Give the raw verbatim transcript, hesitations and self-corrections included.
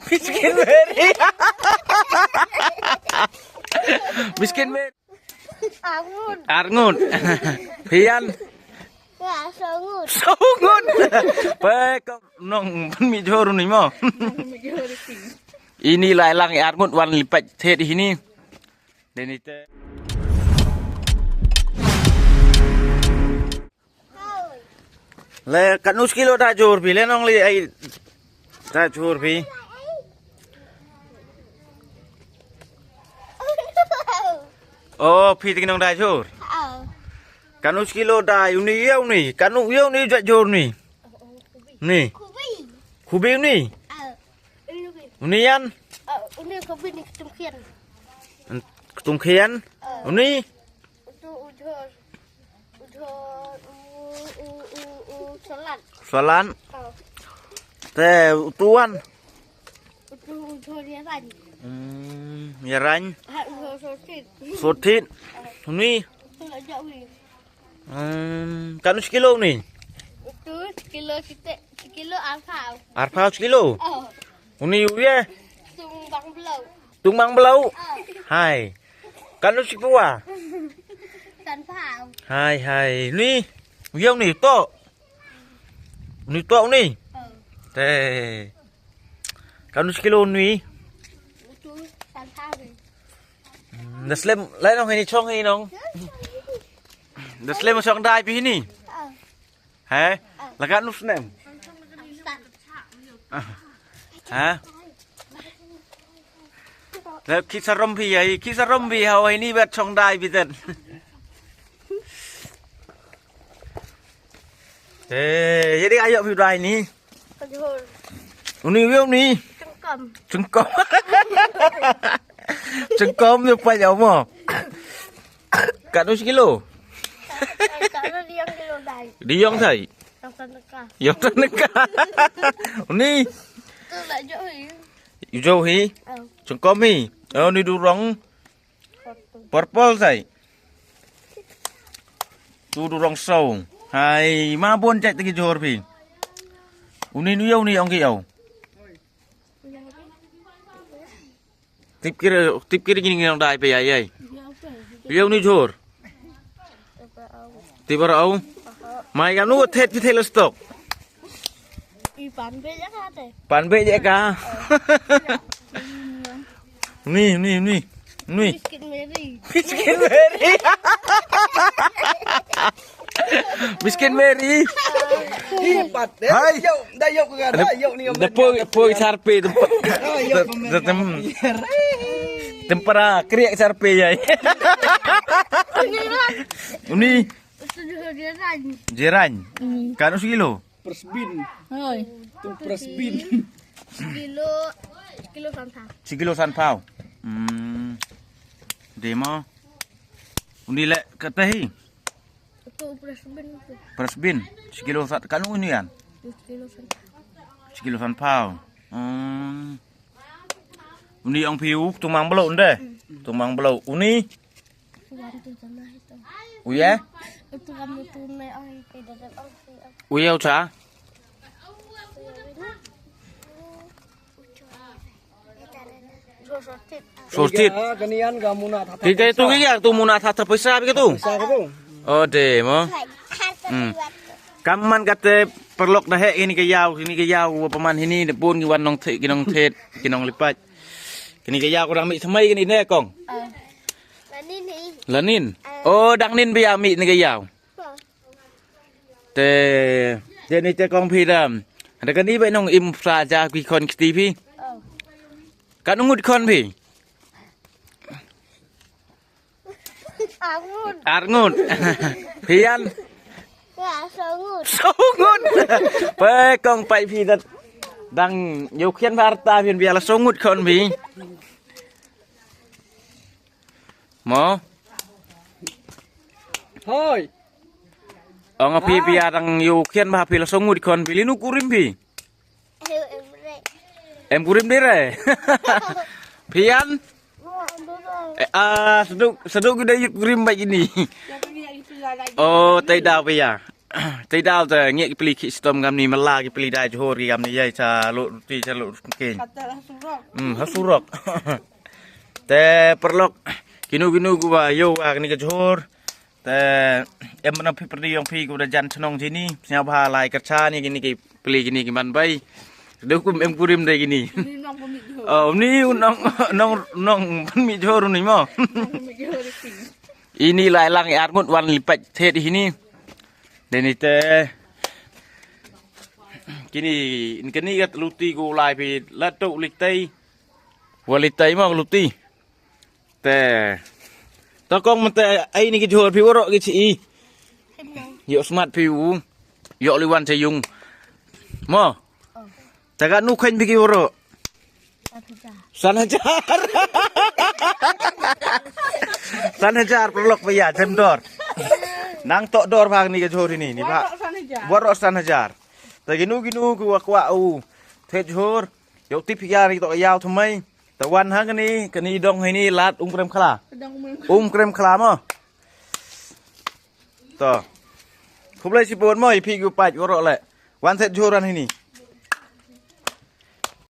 Miskin Mary. Miskin Mary. Arngut. Arngut. Phi yan. Songut. Songut. Pe ko nong pynmih jhur ni mo. Ini lai lang i arngut wan li pait thied hini. Deni te. Le, katnu kilo da jhur phi, le nong li ai da jhur phi. O, phi te ki nong da jhur. Katnu kilo da, uni ya uni, katnu ya uni da jhur ni. Ni. Khubi uni. Uni yan. Uni khubi ni ketung khian. Ketung khian. Uni. Utu ujhur. Ujhur, u, u, u, u, salat. Salat. Te utuan. Utu ujhur yaran. Hmm, yaran. Ha, ujhur sotit. Sotit. Uni. Utu la jawi. Hmm, katnu kilo uni? Utu kilo site, kilo arphaw. Arphaw kilo? O. Uni uye? Tumbang belau. Tumbang belau? O. Hai. Katnu sipua? Sanphaw. Hai, hai. Ni, uye uni to. Uni to uni. O. Te. Katnu kilo uni? Utu sanphaw. Da slem, lai nong hini chong hini nong. Da slem chong dai phi hini. He? Laka nus nem. He? Lep ki sarom phi ya, ki sarom phi ha ini bet chong dai phi ten. Eh, jadi ayo phi dai ni. Kajol. Uni, uni, uni. Chengkom. Chengkom. Chengkom tu pa ya mo. Katnu kilo? Katnu diong kilo dai. Diong sai. Yang taneka. Yang taneka. Uni. Tu la jo hi. Ijo hi. O. Chengkom hi. O, ni durong. Purple sai. Tu durong sau. Hai, ma bon chait te ki jhur phi. Uni nu yo, uni ong ki yo. Tip kiri, tip kiri kini nong dai pe ya, ya. Yo ni jhur. Tip ar au. Mai kam nu thet pi thet stok. I pan be ya ka te. Pan be ya ka. Ni, ni, ni. Ni. Miskin Mary. Miskin Mary. Miskin Mary. Hai. Yo, da yo ka, da yo ni. Da po, po sarpe, da tem, tempera, kriak sarpe ya. Uni. Jiran. Katnu kilo? Press bin. Hoi. Tu press bin. Kilo, kilo sanphaw. Kilo sanphaw. Hmm. Demo. Uni le kata hi. Tu press bin tu. Press bin. Sekilo sat, katnu uni yan? Tu sekilo sanphaw. Sekilo sanphaw. Hmm. Uni ong phi u, tumbang belau nde. Hmm. Tumbang belau. Uni? Uye? Uye ucha? Sortit. Sortit. Kani yan ka muna thata. Ki ka tu ki ya tu muna thata paisa bi ka tu. Paisa ka tu. O de mo. Hmm. Kam man kate paralok da he ini ka yaw, ini ka yaw wa paman hini de pun ki wan nongthied, ki nongthied, ki nonglipait. Kini ka yaw ko dang mih thymmai kini ne kong. Lanin hi. Lanin. O dang nin bia mih ni ka yaw. Te, te ni te kong phi dam. Ada kani ba nong im sa ja ki khon kti phi. Katnu ngut khon phi? Arngut. Arngut. Phi yan? Ya, songut. Songut. Pe kong pai phi dat. Dang yow khian bha rta phin bia la songut khon phi. Mo? Hoi. Ong a phi bia dang yow khian bha phi la songut khon phi, linu kurim phi. Em kurim dire. Phi yan? Eh, ah, seduk, seduk gida yuk kurim bai ini. O, tai da phi ya. Te daw te ngi ki pli ki stom kam ni, mala ki pli dai jhur ki kam ni, yei cha lo ruti, cha lo ruti. Hmm, ha surok. Te paralok, kinu kinu ku wa yoh wa kani ka jhur. Te em na phi pyrdi yong phi ku da jan chnong chini, sñiaw bha lai kyrchan ni kini ki pli kini ki man bai. Deu kum em kurim de kini. Ni nong pynmih jhur. Oh, ni u nong, nong, nong pynmih jhur ni mo. Nong pynmih jhur ni. Ini lai lang i arngut wan li pait thet hini. Deni te. Kini, kini kat luti ku lai phi la tu li tai. Wa li tai mo luti. Te. Ta kong mate ai ni ki jhur phi waroh ki chi i. Yoh smat phi u. Yoh li wan cha yung. Mo. Ta ka nu khein phi ki waroh. San hajar. San hajar paralok phi ya, jem dor. Nang toh dor bha ni ka jhur ini, ni bha. Waroh san hajar. Waroh san hajar. Ta kinu kinu ku wa kwah u. Thet jhur. Yoh tip ya ni toh yaw thymmai. Ta wan ha kani, kani dong hini lad Umkrem Khla. Dong Umkrem Khla. Umkrem Khla mo. To. Khublei chibun mo, i phi ku pait waroh le. Wan thet jhur wan hini.